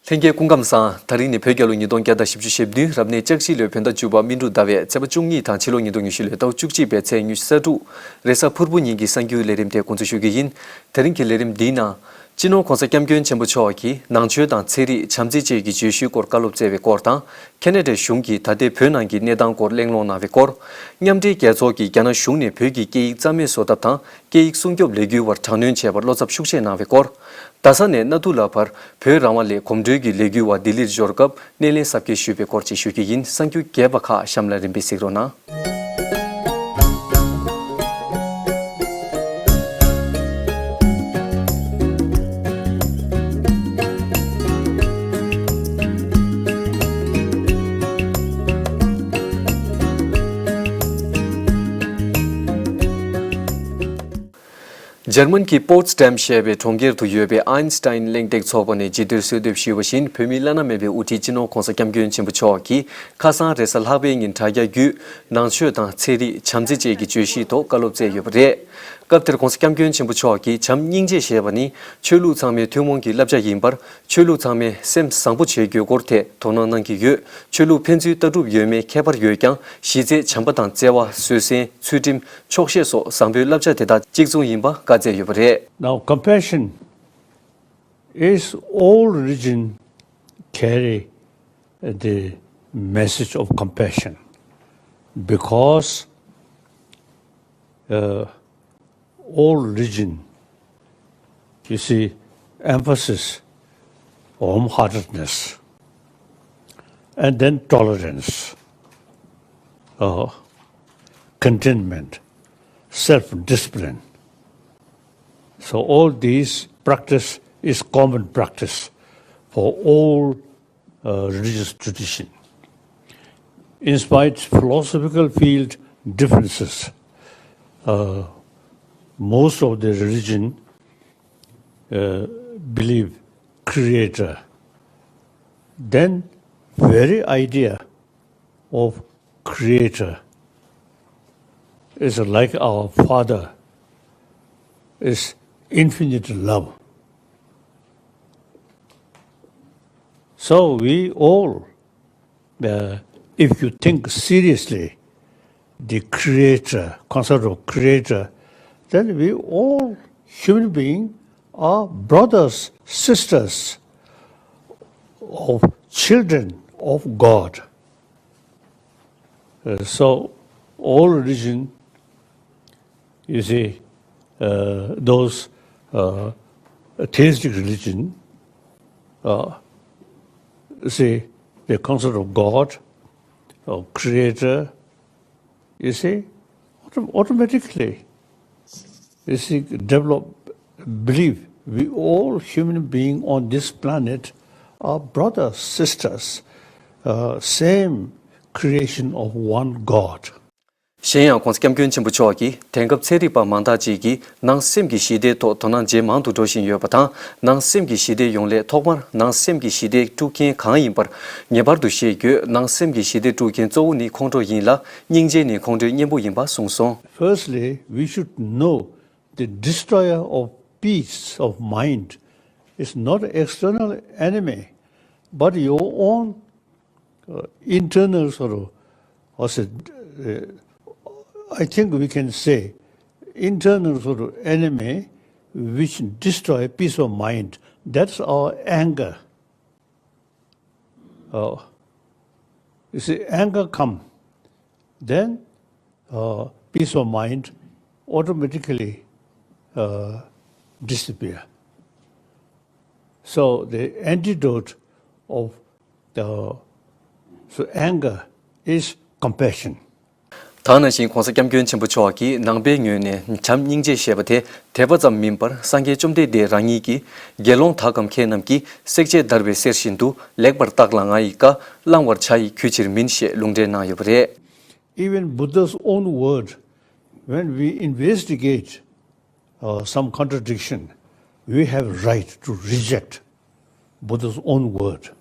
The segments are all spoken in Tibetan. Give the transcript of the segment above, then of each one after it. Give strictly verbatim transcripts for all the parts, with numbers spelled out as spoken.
ལྷན་རྒྱས་སྐུ་ཁམས་བཟང་། ད་རིང་ནི་བོད་རྒྱལ་ལོ་ཉིས་སྟོང་བརྒྱ་དང་བཞི་བཅུ་ཞེ་བདུན་རབ་གནས་ལྕགས་བཞི་ལོའི་བོད་ཟླ་བཅུ་པ་སྨིན་དྲུག་ཟླ་བའི་ཚེས་པ་བཅུ་གཉིས་དང་ཕྱི་ལོ་ཉིས་སྟོང་ཉི་ཤུ་ལོའི་ཟླ་བ་བཅུ་གཅིག་པའི་ཚེས་ཉི་ཤུ་རྩ་དྲུག་རེས་གཟའ་ཕུར་བུ་ཉིན་གྱི་གསར་འགྱུར་ལས་རིམ་དེ་འགོ་འཛུགས་ཞུ་གི་ཡིན། དེ་རིང་གི་ལས་རིམ་འདིའི་ནང་། སྤྱི་ནོར་༧གོང་ས་༧སྐྱབས་མགོན་ཆེན་པོ་མཆོག་གིས་ནང་ཆོས་དང་ཚན་རིག་བྱམས་བརྩེ་བཅས་ཀྱི་བརྗོད་གཞིའི་སྐོར་བཀའ་སློབ་སྩལ་བའི་སྐོར་དང་། ཁེ་ན་ཌའི་གཞུང་གིས་ད་ལྟའི་བོད་ནང་གི་གནས་སྟངས་སྐོར་གླེང་སློང་གནང་བའི་སྐོར། མཉམ་འབྲེལ་རྒྱལ་ཚོགས་ཀྱིས་རྒྱ་ནག་གཞུང་ནས་བོད་ཀྱི་སྐད་ཡིག་རྩ་མེད་བཟོ་ཐབས་དང་། སྐད་ཡིག་སྲུང་སྐྱོབ་ལས་འགུལ་བར་དྲག་གནོན་བྱས་པར་བློ་འཚབ་ཤུགས་ཆེ་གནང་བའི་སྐོར། རྡ་ས་ནས་གནའ་དུས་ལ་བར་བོད་རང་དབང་ལས་གོམ་བགྲོད་ཀྱི་ལས་འགུལ་བ་ལྡི་ལིར་འབྱོར་སྐབས་སྣེ་ལེན་གཟབ་རྒྱས་ཞུས་པའི་སྐོར་བཅས་ཞུ་རྒྱུ་ཡིན། གསར་འགྱུར་རྒྱས་པ་ཁག་གཤམ་ལ་རིམ་པས་གཟིགས་རོགས་གནང་། འཇར་མན་གྱི་པོ་ཊ་སི་ཌམ་ཞེས་པའི་གྲོང་ཁྱེར་དུ་ཡོད་པའི་ཨའིན་སི་ཊའིན་གླེང་སྟེགས་ཚོགས་པ་ནས་རྗེས་ཟློས་གསོལ་འདེབས་ཞུས་པ་བཞིན། བོད་མིའི་བླ་ན་མེད་པའི་དབུ་ཁྲིད་སྤྱི་ནོར་༧གོང་ས་༧སྐྱབས་མགོན་ཆེན་པོ་མཆོག་གིས་ཁ་སང་རེས་གཟའ་ལྷག་པའི་ཉིན་དྲ་རྒྱ་བརྒྱུད་ནང་ཆོས་དང་ཚན་རིག་བྱམས་བརྩེ་བཅས་ཀྱི་བརྗོད་གཞིའི་ཐོག་བཀའ་སློབ་སྩལ་ཡོད་པ་རེད། སྐབས་དེར་༧གོང་ས་༧སྐྱབས་མགོན་ཆེན་པོ་མཆོག་གིས་བྱམས་སྙིང་རྗེ་ཞེས་པ་ནི་ཆོས་ལུགས་ཚང་མའི་ཐུན་མོང་གི་བསླབ་བྱ་ཡིན་པར། ཆོས་ལུགས་ཚང་མས་སེམས་བཟང་པོ་བྱེད་དགོས་སྐོར་ཐད་དོ་སྣང་གནང་གི་ཡོད། ཆོས་ལུགས་ཕན་ཚུན་ལྟ་གྲུབ་ཡོད་མེད་ཁྱད་པར་ཡོད་ཀྱང་། གཞི་རྩའི་བྱམས་པ་དང་བརྩེ་བ། བཟོད་བསྲན། ཚུལ་ཁྲིམས། ཆོག་ཤེས་སོགས་བཟང་པོའི་བསླབ་བྱ་དེ་དག་གཅིག་མཚུངས་ཡིན་པ་བཀའ་སྩལ་ཡོད་པ་རེད། Now, compassion is all religion carry the message of compassion because uh, all religion, you see, emphasis on heartedness and then tolerance, uh, contentment, self-discipline. So all these practice is common practice for all uh, religious tradition. In spite philosophical field differences, uh, most of the religion uh, believe creator. Then very idea of creator is like our father is infinite love. So we all, uh, if you think seriously, the creator, concept of creator, then we all human being are brothers, sisters of children of God. Uh, so all religion, you see, uh, those uh, theistic religion, uh, see the concept of God, of creator, you see, autom- automatically, you see, develop belief. We all human being on this planet are brothers, sisters, uh, same creation of one God. གཞན་ཡང་༧གོང་ས་༧སྐྱབས་མགོན་ཆེན་པོ་མཆོག་གིས་དེང་སྐབས་ཚན་རིག་པ་མང་དག་ཅིག་གིས་ནང་སེམས་ཀྱི་ཞི་བདེའི་ཐོག་དོ་སྣང་ཇེ་མང་དུ་འགྲོ་བཞིན་ཡོད་པ་དང་། ནང་སེམས་ཀྱི་ཞི་བདེ་ཡོང་སླད་ཐོག་མར་ནང་སེམས་ཀྱི་ཞི་བདེ་དཀྲུག་མཁན་གང་ཡིན་པར་ངེས་པར་དུ་ཤེས་དགོས། ནང་སེམས་ཀྱི་ཞི་བདེ་དཀྲུག་མཁན་གཙོ་བོ་ནི་ཁོང་ཁྲོ་ཡིན་ལ། སྙིང་རྗེ་ནི་ཁོང་ཁྲོའི་གཉེན་པོ་ཡིན་པ་གསུངས་སོང་། Firstly, we should know the destroyer of peace of mind is not an external enemy, but your own uh, internal sort of, what's it, uh, I think we can say, internal sort of enemy which destroy peace of mind. That's our anger. Uh, you see, anger come, then uh, peace of mind automatically uh, disappear. So the antidote of the so anger is compassion. ད་ནང་བཞིན་༧གོང་ས་༧སྐྱབས་མགོན་ཆེན་པོ་མཆོག་གིས་ནང་པའི་ངོས་ནས་བྱམས་སྙིང་རྗེ་ཞེས་པ་དེ་དད་པ་ཙམ་མིན་པར་སངས་རྒྱས་བཅོམ་ལྡན་འདས་རང་ཉིད་ཀྱིས་དགེ་སློང་དག་གམ་མཁས་རྣམས་ཀྱིས་བསྲེགས་བཅད་བརྡར་བའི་གསེར་བཞིན་དུ་ལེགས་པར་བརྟག་ལ་ང་ཡི་བཀའ། བླང་བར་བྱ་ཡི་གུས་ཕྱིར་མིན་ཞེས་ལུང་འདྲེན་གནང་ཡོད་པ་རེད། Even Buddha's own word, when we investigate uh, some contradiction, we have right to reject Buddha's own word.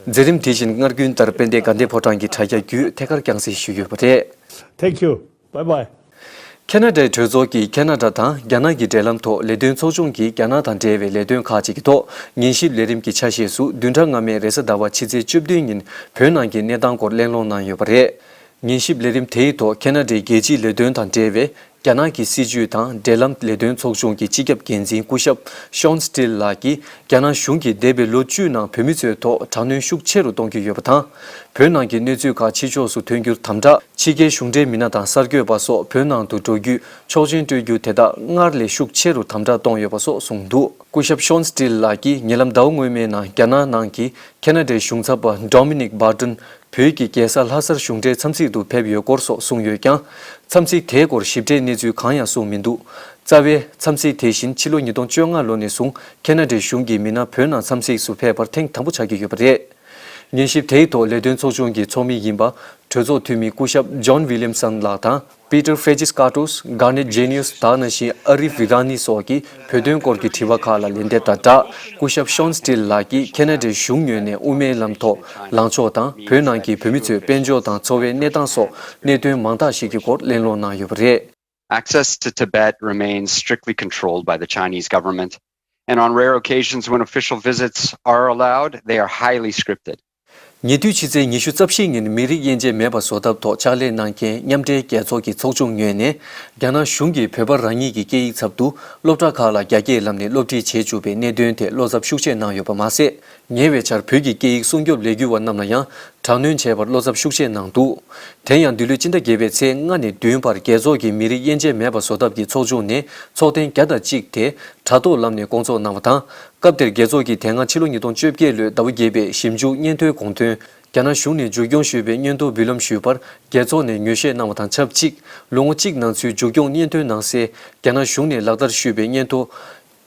མཛད་རིམ་དེ་བཞིན་སྔར་རྒྱུན་ལྟར་དཔལ་ལྡན་དགའ་ལྡན་ཕོ་བྲང་གི་དྲ་རྒྱ་བརྒྱུད་ཐད་ཀར་རྒྱང་སྲིང་ཞུས་ཡོད་པ་རེད། Thank you. Bye bye. ཁེ་ན་ཌའི་གྲོས་ཚོགས་ཀྱིས་ཁེ་ན་ཌ་དང་རྒྱ་ནག་གི་འབྲེལ་ལམ་ཐོག་ལས་དོན་ཚོགས་ཆུང་གིས་རྒྱ་ནག་དང་འབྲེལ་བའི་ལས་དོན་ཁག་ཅིག་གི་ཐོག་ཉན་ཞིབ་ལས་རིམ་གྱི་ཆ་ཤས་སུ་བདུན་ཕྲག་སྔ་མའི་རེས་གཟའ་ཟླ་བ་ཕྱི་ཚེས་བཅུ་བདུན་ཉིན་བོད་ནང་གི་གནས་སྟངས་སྐོར་གླེང་སློང་གནང་ཡོད་པ་རེད། ཉན་ཞིབ་ལས་རིམ་དེའི་ཐོག་ཁེ་ན་ཌའི་རྒྱལ་སྤྱིའི་ལས་དོན་དང་འབྲེལ་བའི་རྒྱ་ནག་གི་སྲིད་བྱུས་དང་འབྲེལ་ལམ་ལས་དོན་ཚོགས་ཆུང་གི་སྤྱི་ཁྱབ་འགན་འཛིན་སྐུ་ཞབས་ཤོན་སི་ཊིལ་ལགས་ཀྱིས་རྒྱ་ནག་གཞུང་གིས་འདས་པའི་ལོ་བཅུ་ནང་བོད་མི་ཚོའི་ཐོག་དྲག་གནོན་ཤུགས་ཆེ་རུ་གཏོང་གི་ཡོད་པ་དང་། བོད་ནང་གི་གནས་ཚུལ་ཁག་ཕྱི་ཕྱོགས་སུ་ཐོན་རྒྱུར་དམ་དྲག་ཕྱི་རྒྱལ་གཞུང་འབྲེལ་མི་སྣ་དང་གསར་འགོད་པ་སོགས་བོད་ནང་དུ་འགྲོ་རྒྱུའི་ཆོག་མཆན་སྤྲོད་རྒྱུ་དེ་དག་སྔར་ལས་ཤུགས་ཆེ་རུ་དམ་དྲག་གཏོང་ཡོད་པ་སོགས་གསུངས་འདུག་སྐུ་ཞབས་ཤོན་སི་ཊིལ་ལགས་ཀྱིས་ཉེ་ལམ་ཟླ་བ་སྔོན་མའི་ནང་རྒྱ་ནག་ནང་གི་ཁེ་ན་ཌའི་གཞུང་ཚབ་པ་ཌོ་མི་ནིག་བྷར་ཏོན་བོད་ཀྱི་རྒྱལ་ས་ལྷ་སར་གཞུང་འབྲེལ་འཚམས་གཟིགས་དུ་ཕེབས་ཡོད་སྐོར་སོགས་གསུངས་ཡོད་ཀྱང་། འཚམས་གཟིགས་དེའི་སྐོར་ཞིབ་ཕྲའི་གནས་ཚུལ་གང་ཡང་གསུངས་མི་འདུག་རྩ་བའི་འཚམས་གཟིགས་དེ་བཞིན་ཕྱི་ལོ་ཉིས་སྟོང་བཅོ་ལྔ་ལོ་ནས་བཟུང་ཁེ་ན་ཌའི་གཞུང་གི་མི་སྣ་བོད་ནང་འཚམས་གཟིགས་སུ་ཕེབས་པར་ཐེངས་དང་པོ་ཆགས་ཀྱི་ཡོད་པ་རེད། ཉན་ཞིབ་དེའི་ཐོག་ལས་དོན་ཚོགས་ཆུང་གི་ཚོགས་མི་ཡིན་པ་གྲོས་ཚོགས་འཐུས་མི་སྐུ་ཞབས་ཇོན་ཝི་ལི་ཡམ་སན་ལགས་དང་། པི་ཏར་ཧྥེ་ཇིས་ཀ་ཏོས། གར་ནེཊ་ཇེ་ནིའུ་སི། དེ་ནང་བཞིན་ཨ་རིབ་རི་ར་ནི་སོགས་ཀྱིས་བོད་དོན་སྐོར་གྱི་དྲི་བ་ཁག་ལ་ལན་འདེབས་དང་སྦྲགས། སྐུ་ཞབས་ཤོན་སི་ཊིལ་ལགས་ཀྱིས་ཁེ་ན་ཌའི་གཞུང་ངོས་ནས་དབུ་མའི་ལམ་ཐོག་ལངས་ཕྱོགས་དང་། བོད་ནང་གི་བོད་མི་ཚོའི་དཔལ་འབྱོར་དང་འཚོ་བའི་གནས་སྟངས་སོགས་གནད་དོན་མང་དག་ཞིག་གི་སྐོར་གླེང་སློང་གནང་ཡོད་པ་རེད། Access to Tibet remains strictly controlled by the Chinese government, and on rare occasions when official visits are allowed, they are highly scripted. ཉེ་དུས་ཕྱི་ཚེས་ཉི་ཤུ་རྩ་བཞི་ཉིན་མི་རིགས་དབྱེ་འབྱེད་མེད་པ་བཟོ་ཐབས་ཐོག་ཕྱག་ལས་གནང་མཁན་མཉམ་འབྲེལ་རྒྱལ་ཚོགས་ཀྱི་ཚོགས་ཆུང་ངོས་ནས་རྒྱ་ནག་གཞུང་གིས་བོད་པ་རང་ཉིད་ཀྱི་སྐད་ཡིག་ཚབ་ཏུ་སློབ་གྲྭ་ཁག་ལ་རྒྱ་སྐད་ལམ་ནས་སློབ་ཁྲིད་བྱེད་བཅུག་པའི་གནད་དོན་ཐད་བློ་འཚབ་ཤུགས་ཆེ་གནང་ཡོད་པ་མ་ཟད། ཉེ་བའི་ཆར་བོད་ཀྱི་སྐད་ཡིག་སྲུང་སྐྱོབ་ལས་འགུལ་བ་རྣམས་ལ་ཡང་དྲག་གནོན་བྱས་པར་བློ་འཚབ་ཤུགས་ཆེ་གནང་འདུག་དེ་ཡང་འདི་ལོའི་སྤྱི་ཟླ་བརྒྱད་པའི་ཚེས་ལྔ་ནས་བདུན་བར་རྒྱལ་ཚོགས་ཀྱི་མི་རིགས་དབྱེ་འབྱེད་མེད་པ་བཟོ་ཐབས་ཀྱི་ཚོགས་ཆུང་ནས་ཚོགས་ཐེངས་བརྒྱ་དང་གཅིག་དེ་དྲ་ཐོག་ལམ་ནས་བསྐོང་ཚོགས་གནང་བ་དང་། སྐབས་དེར་རྒྱལ་ཚོགས་ཀྱིས་དེ་སྔ་ཕྱི་ལོ་ཉིས་སྟོང་བཅོ་བརྒྱད་ལོའི་ཟླ་བ་བརྒྱད་པའི་ཞིབ་འཇུག་སྙན་ཐོའི་དགོངས་དོན་རྒྱ་ནག་གཞུང་ནས་མཇུག་སྐྱོང་ཞུས་པའི་སྙན་ཐོ་འབུལ་ལམ་ཞུས་པར་རྒྱལ་ཚོགས་ནས་ངོས་བཞེས་གནང་བ་དང་ཆབས་ཅིག་ལོ་ངོ་གཅིག་ནང་ཚུད་མཇུག་སྐྱོང་སྙན་ཐོའི་ནང་གསལ་རྒྱ་ནག་གཞུང་ནས་ལག་བསྟར་ཞུས་པའི་སྙན་ཐོ།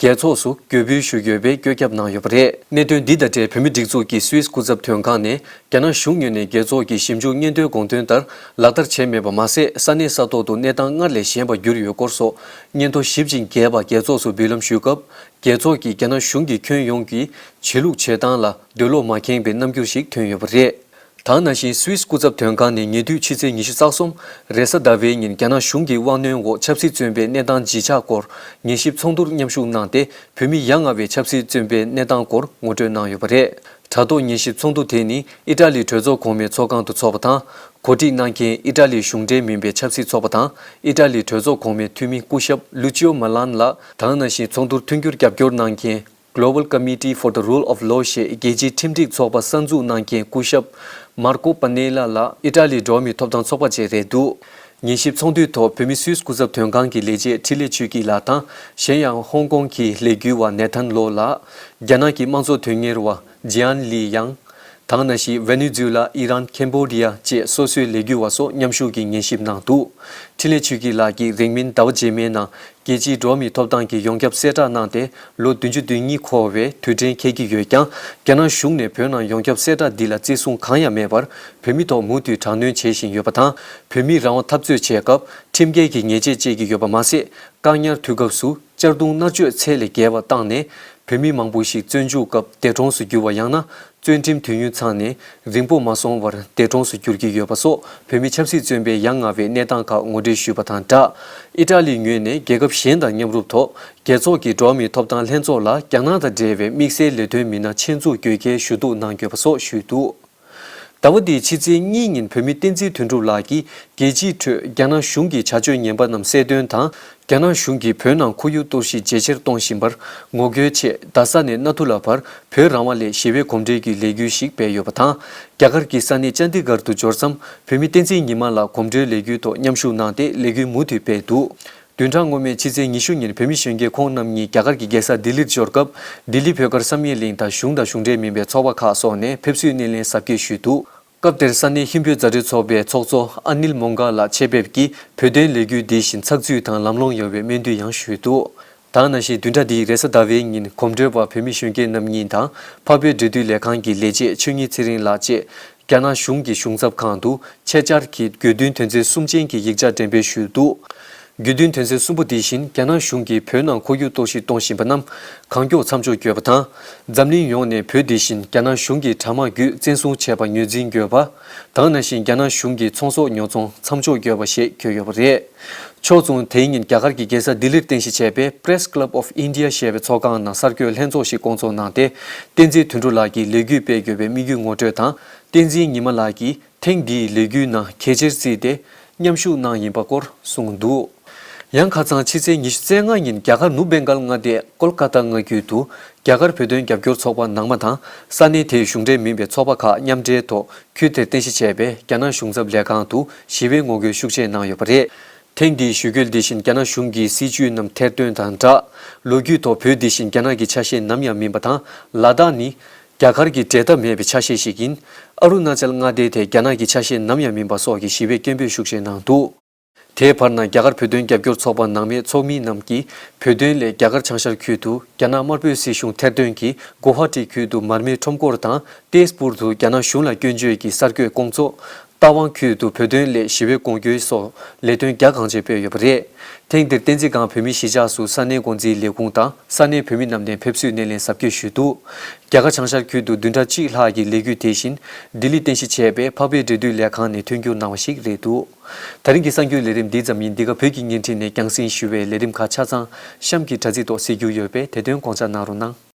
རྒྱལ་ཚོགས་སུ་འགོད་འབུལ་ཞུ་དགོས་པའི་བཀོད་ཁྱབ་གནང་ཡོད་པ་རེད། གནད་དོན་འདི་དང་འབྲེལ་བོད་མིའི་སྒྲིག་འཛུགས་ཀྱི་སུད་སི་སྐུ་ཚབ་དོན་ཁང་ནས་རྒྱ་ནག་གཞུང་ངོས་ནས་རྒྱལ་ཚོགས་ཀྱི་ཞིབ་འཇུག་སྙན་ཐོའི་དགོངས་དོན་ལྟར་ལག་བསྟར་བྱས་མེད་པ་མ་ཟད། ས་གནས་ས་ཐོག་ཏུ་གནས་སྟངས་སྔར་ལས་ཞན་པ་གྱུར་ཡོད་སྐོར་སོགས་སྙན་ཐོ་ཞིབ་ཅིང་རྒྱས་པ་རྒྱལ་ཚོགས་སུ་འབུལ་ལམ་ཞུས་སྐབས། རྒྱལ་ཚོགས་ཀྱིས་རྒྱ་ནག་གཞུང་གིས་ཁྱོན་ཡོངས་ཀྱི་བྱེད་ལུགས་བྱེད་སྟངས་ལ་འདོད་བློ་མ་ཁེངས་པའི་རྣམ་འགྱུར་ཞིག་ཐོན་ཡོད་པ་རེད། དེ་ནང་བཞིན་སུད་སི་སྐུ་ཚབ་དོན་ཁང་ནས་ཉེ་དུས་ཕྱི་ཚེས་ཉི་ཤུ་རྩ་གསུམ་རེས་གཟའ་ཟླ་བའི་ཉིན་རྒྱ་ནག་གཞུང་གི་དབང་གནོན་འོག་ཆབ་སྲིད་བཙོན་པའི་གནས་སྟངས་ཇི་ཆགས་སྐོར་ཉན་ཞིབ་ཚོགས་འདུར་མཉམ་ཞུགས་གནང་སྟེ། བོད་མི་ཡ་ང་བའི་ཆབ་སྲིད་བཙོན་པའི་གནས་སྟངས་སྐོར་ངོ་སྤྲོད་གནང་ཡོད་པ་རེད། དྲ་ཐོག་ཉན་ཞིབ་ཚོགས་འདུ་དེ་ནི་ཨི་ཊ་ལིའི་གྲོས་ཚོགས་གོང་མའི་ཚོགས་ཁང་དུ་འཚོགས་པ་དང་། གོ་སྒྲིག་གནང་མཁན་ཨི་ཊ་ལིའི་གཞུང་འབྲེལ་མིན་པའི་ཆབ་སྲིད་ཚོགས་པ་དང་། ཨི་ཊ་ལིའི་གྲོས་ཚོགས་གོང་མའི་འཐུས་མི་སྐུ་ཞབས་ལུ་ཅིའོ་མ་ལན་ལགས་དེ་ནང་བཞིན་ཚོགས་འདུར་མཐུན་འགྱུར་རྒྱབ་སྐྱོར་གནང་མཁན། Global Committee for the Rule of Law ཞེས་རྒྱལ་སྤྱིའི་ཁྲིམས་སྒྲིག་ཚོགས་པ་གསར་འཛུགས་གནང་མཁན་སྐུ་ཞབས་མར་ཀོ་པ་ནེ་ལ་ལགས་ཨི་ཊ་ལིའི་འགྲོ་བ་མིའི་ཐོབ་ཐང་ཚོགས་པ་བཅས་རེད་འདུག་ཉན་ཞིབ་ཚོགས་འདུའི་ཐོག་བོད་མི་སུད་སི་སྐུ་ཚབ་དོན་ཁང་གི་ལས་བྱེད་འཕྲིན་ལས་ཆོས་སྐྱིད་ལགས་དང་། གཞན་ཡང་ཧོང་ཀོང་གི་ལས་འགུལ་བ་ནེ་ཐན་ལོ་ལགས། རྒྱ་ནག་གི་དམངས་གཙོ་དོན་གཉེར་བ་ཇི་ཡན་ལི་ཡང་། དེ་ནང་བཞིན་ཝེ་ནེ་ཛུ་ལ། ཨི་རན། ཁེམ་བྷོ་ཌི་ཡ་བཅས་སོ་སོའི་ལས་འགུལ་བ་སོགས་མཉམ་ཞུགས་ཀྱིས་ཉན་ཞིབ་གནང་འདུག་འཕྲིན་ལས་ཆོས་སྐྱིད་ལགས་ཀྱིས་རིང་མིན་ཟླ་བ་རྗེས་མའི་ནང་རྒྱལ་སྤྱིའི་འགྲོ་བ་མིའི་ཐོབ་ཐང་གི་ཡོངས་ཁྱབ་གསལ་བསྒྲགས་གནང་སྟེ། ལོ་བདུན་ཅུ་དོན་གཉིས་འཁོར་བའི་དུས་དྲན་འཁེལ་གྱི་ཡོད་ཀྱང་། རྒྱ་ནག་གཞུང་ནས་བོད་ནང་ཡོངས་ཁྱབ་གསལ་བསྒྲགས་འདི་ལ་བརྩི་སྲུང་གང་ཡང་མེད་པར། བོད་མི་ཐོག་མུ་མཐུད་དྲག་གནོན་བྱེད་བཞིན་ཡོད་པ་དང་། བོད་མིའི་རང་དབང་འཐབ་རྩོད་བྱེད་སྐབས་ཁྲིམས་འགལ་གྱི་ཉེས་ཆད་བཅད་ཀྱི་ཡོད་པ་མ་ཟད། བཀག་ཉར་དུས་སྐབས་སུ་གཅར་རྡུང་མནར་གཅོད་ཚད་ལས་བརྒལ་བ་བཏང་ནས། བོད་མི་མང་པོ་ཞིག་བཙོན་འཇུག་སྐབས་འདས་གྲོངས་སུ་གྱུར་བ། ཡང་ན་བཙོན་ཁྲིམས་དུས་ཡུན་ཚང་ནས་རིང་པོ་མ་སོང་བར་འདས་གྲོངས་སུ་གྱུར་གྱི་ཡོད་པ་སོགས། བོད་མི་ཆབ་སྲིད་བཙོན་པའི་ཡ་ང་བའི་གནས་སྟངས་ཁག་ངོ་སྤྲོད་ཞུས་པ་དང་སྦྲགས། ཨི་ཊ་ལིའི་ངོས་ནས་རྒྱལ་ཁབ་གཞན་དང་མཉམ་རུབ་ཐོག་རྒྱལ་ཚོགས་ཀྱི་འགྲོ་བ་མིའི་ཐོབ་ཐང་ལྷན་ཚོགས་ལ་རྒྱ་ནག་དང་འབྲེལ་བའི་དམིགས་བསལ་ལས་དོན་མི་སྣ་ཆེད་འཛུགས་དགོས་གལ་ཞུ་གཏུག་གནང་དགོས་པ་སོགས་ཞུས་འདུག་ཟླ་བ་འདིའི་ཕྱི་ཚེས་གཉིས་ཉིན་བོད་མི་བསྟན་འཛིན་དོན་གྲུབ་ལགས་ཀྱིས་རྒྱལ་སྤྱིའི་ཁྲོད་རྒྱ་ནག་གཞུང་གི་བྱ་སྤྱོད་ངན་པ་རྣམས་གསལ་སྟོན་དང་། རྒྱ་ནག་གཞུང་གིས་བོད་ནང་ཁོར་ཡུག་གཏོར་བཤིག་ཇེ་ཆེར་གཏོང་བཞིན་པར་ངོ་རྒོལ་ཆེད། རྡ་ས་ནས་གནའ་ཐུ་ལ་བར་བོད་རང་དབང་སླད་ཞི་བའི་གོམ་བགྲོད་ཀྱི་ལས་འགུལ་ཞིག་སྤེལ་ཡོད་པ་དང་། རྒྱ་གར་གྱི་ས་གནས་ཅན་དི་གར་དུ་འབྱོར་མཚམས། བོད་མི་བསྟན་འཛིན་ཉི་མ་ལགས་གོམ་བགྲོད་ལས་འགུལ་ཐོག་མཉམ་ཞུགས་གནང་སྟེ། ལས་འགུལ་མུ་མཐུད་སྤེལ་འདུག་བདུན་ཕྲག་སྔོན་མའི་ཕྱི་ཚེས་ཉི་ཤུ་ཉིན་བོད་མི་གཞོན་སྐྱེས་ཁོང་རྣམ་གཉིས་རྒྱ་གར་གྱི་རྒྱལ་ས་ལྡི་ལིར་འབྱོར་སྐབས། ལྡི་ལི་བོད་དཀར་བསམ་ཡས་གླིང་དང་གཞུང་དང་གཞུང་འབྲེལ་མིན་པའི་ཚོགས་པ་ཁག་སོགས་ནས་ཕེབས་བསུའི་སྣེ་ལེན་གཟབ་རྒྱས་ཞུས་འདུག་སྐབས་དེར་ས་གནས་ཧིན་བོད་མཛའ་འབྲེལ་ཚོགས་པའི་ཚོགས་གཙོ་ཨ་ནིལ་མོང་ག་ལགས་ཆེད་ཕེབས་ཀྱིས་བོད་དོན་ལས་འགུལ་འདི་བཞིན་ཚགས་ཚུད་དང་ལམ་ལྷོང་ཡོང་བའི་སྨོན་འདུན་ཡང་ཞུས་འདུག་དེ་ནང་བཞིན་བདུན་ཕྲག་འདིའི་རེས་གཟའ་ཟླ་བའི་ཉིན་གོམ་བགྲོད་པ་བོད་མི་གཞོན་སྐྱེས་རྣམ་གཉིས་དང་། འཕགས་བོད་འབྲེལ་མཐུད་ལས་ཁང་གི་ལས་བྱེད་ཆོས་ཉིད་ཚེ་རིང་ལགས་བཅས་རྒྱ་ནག་གཞུང་གི་གཞུང་ཚབ་ཁང་དུ་ཆེད་བཅར་གྱིས་དགོས་འདུན་དོན་ཚན་གསུམ་ཅན་གྱི་ཡིག་ཆ་འགྲེམས་སྤེལ་ཞུས་འདུག་དགོས་འདུན་དོན་ཚན་གསུམ་པོ་འདི་བཞིན་རྒྱ་ནག་གཞུང་གིས་བོད་ནང་ཁོར་ཡུག་གཏོར་བཤིག་གཏོང་བཞིན་པ་རྣམས་གང་མགྱོགས་མཚམས་འཇོག་དགོས་པ་དང་། འཛམ་གླིང་ཡོངས་ནས་བོད་འདི་བཞིན་རྒྱ་ནག་གཞུང་གི་དྲག་དམག་བརྒྱུད་བཙན་བཟུང་བྱས་པ་ངོས་འཛིན་དགོས་པ། དེ་ནང་བཞིན་རྒྱ་ནག་གཞུང་གི་ཚོང་ཟོག་ཉོ་ཚོང་མཚམས་འཇོག་དགོས་པ་ཞེས་བཀོད་ཡོད་པ་རེད། ཕྱོགས་མཚུངས། དེའི་ཉིན་རྒྱ་གར་གྱི་རྒྱལ་ས་ལྡི་ལིར་རྟེན་གཞི་བྱས་པའི་Press Club of India ཞེས་པའི་ཚོགས་ཁང་ནང་གསར་འགོད་ལྷན་ཚོགས་ཤིག་བསྐོང་ཚོགས་གནང་སྟེ། བསྟན་འཛིན་དོན་གྲུབ་ལགས་ཀྱིས་ལས་འགུལ་སྤེལ་དགོས་པའི་དམིགས་ཡུལ་ངོ་སྤྲོད་དང་། བསྟན་འཛིན་ཉི་མ་ལགས་ཀྱིས་ཐེངས་འདིའི་ལས་འགུལ་ནང་གལ་ཆེར་བརྩིས་ཏེ་མཉམ་ཞུགས་གནང་ཡིན་པ་སྐོར་གསུངས་འདུག། ཡང་ཁ་སང་ཕྱི་ཚེས་ཉི་ཤུ་རྩ་ལྔ་ཉིན་རྒྱ་གར་ནུབ་བེང་གལ་མངའ་སྡེ་ཀོལ་ཀ་ཏ་མངའ་ཁུལ་དུ་རྒྱ་གར་བོད་དོན་རྒྱབ་སྐྱོར་ཚོགས་པ་ནང་མ་དང་ས་གནས་དེའི་གཞུང་འབྲེལ་མིན་པའི་ཚོགས་པ་ཁག་མཉམ་འབྲེལ་ཐོག་ཁུལ་དེར་རྟེན་གཞི་བྱས་པའི་རྒྱ་ནག་གཞུང་ཚབ་ལས་ཁང་དུ་ཞི་བའི་ངོ་རྒོལ་ཤུགས་ཆེ་གནང་ཡོད་པ་རེད། ཐེངས་འདིའི་ཞི་རྒོལ་འདི་བཞིན་རྒྱ་ནག་གཞུང་གི་སྲིད་བྱུས་རྣམས་ཐེར་འདོན་དང་སྦྲགས། ལོ་རྒྱུས་ཐོག་བོད་འདི་བཞིན་རྒྱ་ནག་གི་ཆ་ཤས་ནམ་ཡང་མིན་པ་དང་། ལ་དྭགས་ནི་རྒྱ་གར་གྱི་འབྲལ་ཐབས་མེད་པའི་ཆ་ཤས་ཤིག་ཡིན། ཨ་རུ་ན་ཅལ་མངའ་སྡེ་དེ་རྒྱ་ནག་གི་ཆ་ཤས་ནམ་ཡང་མིན་པ་སོགས་ཀྱི་ཞི་བའི་སྐད་འབོད་ཤུགས་ཆེ་གནང་འདུག། དེའི་བར་ན་རྒྱ་གར་བོད་དོན་རྒྱབ་སྐྱོར་ཚོགས་པ་ནང་མའི་ཚོགས་མི་རྣམས་ཀྱིས་བོད་དོན་སླད་རྒྱ་གར་བྱང་ཤར་ཁུལ་དུ་རྒྱ་ནག་དམར་པོའི་སྲིད་གཞུང་ཐེར་འདོན་གྱིས་གོ་ཧ་ཊི་ཁུལ་དུ་མར་མེའི་ཁྲོམ་སྐོར་དང་ཏེས་པུར་དུ་རྒྱ་ནག་གཞུང་ལ་སྐྱོན་བརྗོད་ཀྱི་གསར་འགོད་བསྐོང་ཚོགས། རྟ་དབང་ཁུལ་དུ་བོད་དོན་སླད་ཞི་བའི་གོམ་བགྲོད་སོགས་ལས་དོན་རྒྱ་གང་ཆེ་སྤེལ་ཡོད་པ་རེད། ཐེངས་འདིར་བསྟན་འཛིན་སྒང་བོད་མིའི་གཞིས་ཆགས་སུ་ས་གནས་འགོ་འཛིན་ལས་ཁུངས་དང་ས་གནས་བོད་མི་རྣམས་ནས་ཕེབས་བསུའི་སྣེ་ལེན་གཟབ་རྒྱས་ཞུས་འདུག། རྒྱ་གར་བྱང་ཤར་ཁུལ་དུ་བདུན་ཕྲག་གཅིག་ལྷག་གི་ལས་འགུལ་དེ་བཞིན་ལྡི་ལིར་རྟེན་གཞི་བྱས་པའི་འཕགས་པའི་འབྲེལ་མཐུད་ལས་ཁང་ནས་མཐུན་འགྱུར་གནང་བ་ཞིག་རེད་འདུག། ད་རིང་གི་གསར་འགྱུར་ལས་རིམ་འདི་ཙམ་ཡིན། འདི་ག་བོད་ཀྱི་བརྙན་འཕྲིན་ནས་རྒྱང་སྲིང་ཞུ་བའི་ལས་རིམ་ཁག་ཆ་ཚང་གཤམ་གྱི་དྲ་ཚིགས་ཐོག་གཟིགས་རྒྱུ་ཡོད་པས་དེ་དོན་དགོངས་འཇགས་གནང་རོགས་གནང་།